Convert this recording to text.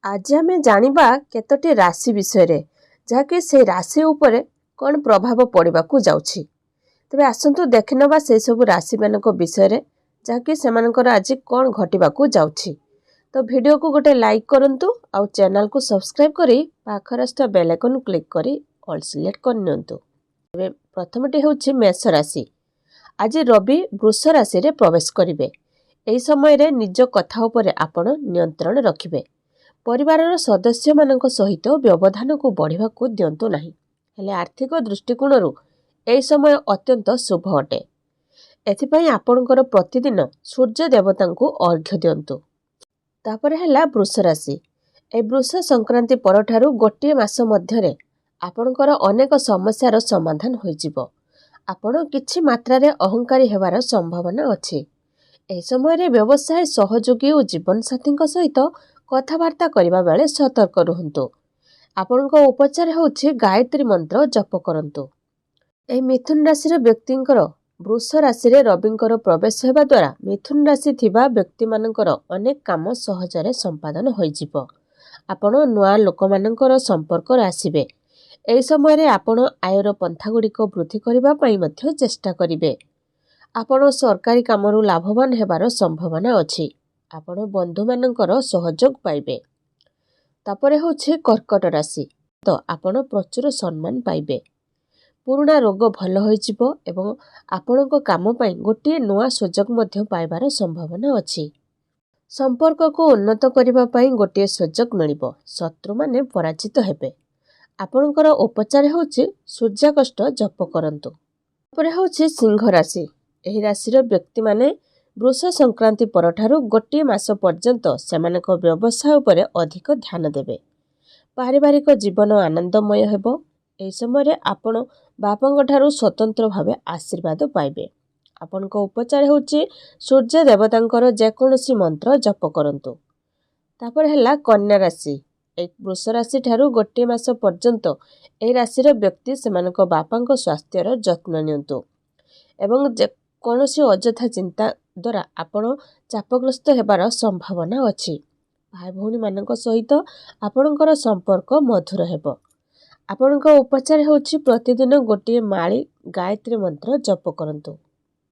ଆଜି ଆମେ ଜାଣିବା କେତୋଟି ରାଶି ବିଷୟରେ, ଯାହାକି ସେଇ ରାଶି ଉପରେ କ'ଣ ପ୍ରଭାବ ପଡ଼ିବାକୁ ଯାଉଛି। ତେବେ ଆସନ୍ତୁ ଦେଖିନେବା ସେହିସବୁ ରାଶିମାନଙ୍କ ବିଷୟରେ, ଯାହାକି ସେମାନଙ୍କର ଆଜି କ'ଣ ଘଟିବାକୁ ଯାଉଛି। ତ ଭିଡ଼ିଓକୁ ଗୋଟେ ଲାଇକ୍ କରନ୍ତୁ ଆଉ ଚ୍ୟାନେଲକୁ ସବସ୍କ୍ରାଇବ୍ କରି ପାଖରେ ଆସୁଥିବା ବେଲ୍ ଆଇକନ୍ କ୍ଲିକ୍ କରି ଅଲ୍ ସିଲେକ୍ଟ କରିନିଅନ୍ତୁ। ତେବେ ପ୍ରଥମଟି ହେଉଛି ମେଷ ରାଶି। ଆଜି ରବି ବୃଷ ରାଶିରେ ପ୍ରବେଶ କରିବେ। ଏହି ସମୟରେ ନିଜ କଥା ଉପରେ ଆପଣ ନିୟନ୍ତ୍ରଣ ରଖିବେ। ପରିବାରର ସଦସ୍ୟମାନଙ୍କ ସହିତ ବ୍ୟବଧାନକୁ ବଢ଼ିବାକୁ ଦିଅନ୍ତୁ ନାହିଁ। ହେଲେ ଆର୍ଥିକ ଦୃଷ୍ଟିକୋଣରୁ ଏହି ସମୟ ଅତ୍ୟନ୍ତ ଶୁଭ ଅଟେ। ଏଥିପାଇଁ ଆପଣଙ୍କର ପ୍ରତିଦିନ ସୂର୍ଯ୍ୟ ଦେବତାଙ୍କୁ ଅର୍ଘ୍ୟ ଦିଅନ୍ତୁ। ତାପରେ ହେଲା ବୃଷ ରାଶି। ଏହି ବୃଷ ସଂକ୍ରାନ୍ତି ପରଠାରୁ ଗୋଟିଏ ମାସ ମଧ୍ୟରେ ଆପଣଙ୍କର ଅନେକ ସମସ୍ୟାର ସମାଧାନ ହୋଇଯିବ। ଆପଣ କିଛି ମାତ୍ରାରେ ଅହଙ୍କାରୀ ହେବାର ସମ୍ଭାବନା ଅଛି। ଏହି ସମୟରେ ବ୍ୟବସାୟ ସହଯୋଗୀ ଓ ଜୀବନସାଥୀଙ୍କ ସହିତ କଥାବାର୍ତ୍ତା କରିବା ବେଳେ ସତର୍କ ରୁହନ୍ତୁ। ଆପଣଙ୍କ ଉପଚାର ହେଉଛି ଗାୟତ୍ରୀ ମନ୍ତ୍ର ଜପ କରନ୍ତୁ। ଏହି ମିଥୁନ ରାଶିର ବ୍ୟକ୍ତିଙ୍କର ବୃଷ ରାଶିରେ ରବିଙ୍କର ପ୍ରବେଶ ହେବା ଦ୍ୱାରା ମିଥୁନ ରାଶି ଥିବା ବ୍ୟକ୍ତିମାନଙ୍କର ଅନେକ କାମ ସହଜରେ ସମ୍ପାଦନ ହୋଇଯିବ। ଆପଣ ନୂଆ ଲୋକମାନଙ୍କର ସମ୍ପର୍କରେ ଆସିବେ। ଏହି ସମୟରେ ଆପଣ ଆୟର ପନ୍ଥାଗୁଡ଼ିକ ବୃଦ୍ଧି କରିବା ପାଇଁ ମଧ୍ୟ ଚେଷ୍ଟା କରିବେ। ଆପଣ ସରକାରୀ କାମରୁ ଲାଭବାନ ହେବାର ସମ୍ଭାବନା ଅଛି। ଆପଣ ବନ୍ଧୁମାନଙ୍କର ସହଯୋଗ ପାଇବେ। ତାପରେ ହେଉଛି କର୍କଟ ରାଶି। ତ ଆପଣ ପ୍ରଚୁର ସମ୍ମାନ ପାଇବେ। ପୁରୁଣା ରୋଗ ଭଲ ହୋଇଯିବ ଏବଂ ଆପଣଙ୍କ କାମ ପାଇଁ ଗୋଟିଏ ନୂଆ ସୁଯୋଗ ମଧ୍ୟ ପାଇବାର ସମ୍ଭାବନା ଅଛି। ସମ୍ପର୍କକୁ ଉନ୍ନତ କରିବା ପାଇଁ ଗୋଟିଏ ସୁଯୋଗ ମିଳିବ। ଶତ୍ରୁମାନେ ପରାଜିତ ହେବେ। ଆପଣଙ୍କର ଉପଚାର ହେଉଛି ସୂର୍ଯ୍ୟାଷ୍ଟକ ଜପ କରନ୍ତୁ। ତାପରେ ହେଉଛି ସିଂହ ରାଶି। ଏହି ରାଶିର ବ୍ୟକ୍ତିମାନେ ବୃଷ ସଂକ୍ରାନ୍ତି ପରଠାରୁ ଗୋଟିଏ ମାସ ପର୍ଯ୍ୟନ୍ତ ସେମାନଙ୍କ ବ୍ୟବସାୟ ଉପରେ ଅଧିକ ଧ୍ୟାନ ଦେବେ। ପାରିବାରିକ ଜୀବନ ଆନନ୍ଦମୟ ହେବ। ଏହି ସମୟରେ ଆପଣ ବାପାଙ୍କଠାରୁ ସ୍ୱତନ୍ତ୍ର ଭାବେ ଆଶୀର୍ବାଦ ପାଇବେ। ଆପଣଙ୍କ ଉପଚାର ହେଉଛି ସୂର୍ଯ୍ୟ ଦେବତାଙ୍କର ଯେକୌଣସି ମନ୍ତ୍ର ଜପ କରନ୍ତୁ। ତାପରେ ହେଲା କନ୍ୟା ରାଶି। ଏହି ବୃଷ ରାଶି ଠାରୁ ଗୋଟିଏ ମାସ ପର୍ଯ୍ୟନ୍ତ ଏହି ରାଶିର ବ୍ୟକ୍ତି ସେମାନଙ୍କ ବାପାଙ୍କ ସ୍ୱାସ୍ଥ୍ୟର ଯତ୍ନ ନିଅନ୍ତୁ ଏବଂ କୌଣସି ଅଯଥା ଚିନ୍ତା ଦ୍ୱାରା ଆପଣ ଚାପଗ୍ରସ୍ତ ହେବାର ସମ୍ଭାବନା ଅଛି। ଭାଇ ଭଉଣୀମାନଙ୍କ ସହିତ ଆପଣଙ୍କର ସମ୍ପର୍କ ମଧୁର ହେବ। ଆପଣଙ୍କ ଉପଚାର ହେଉଛି ପ୍ରତିଦିନ ଗୋଟିଏ ମାଳି ଗାୟତ୍ରୀ ମନ୍ତ୍ର ଜପ କରନ୍ତୁ।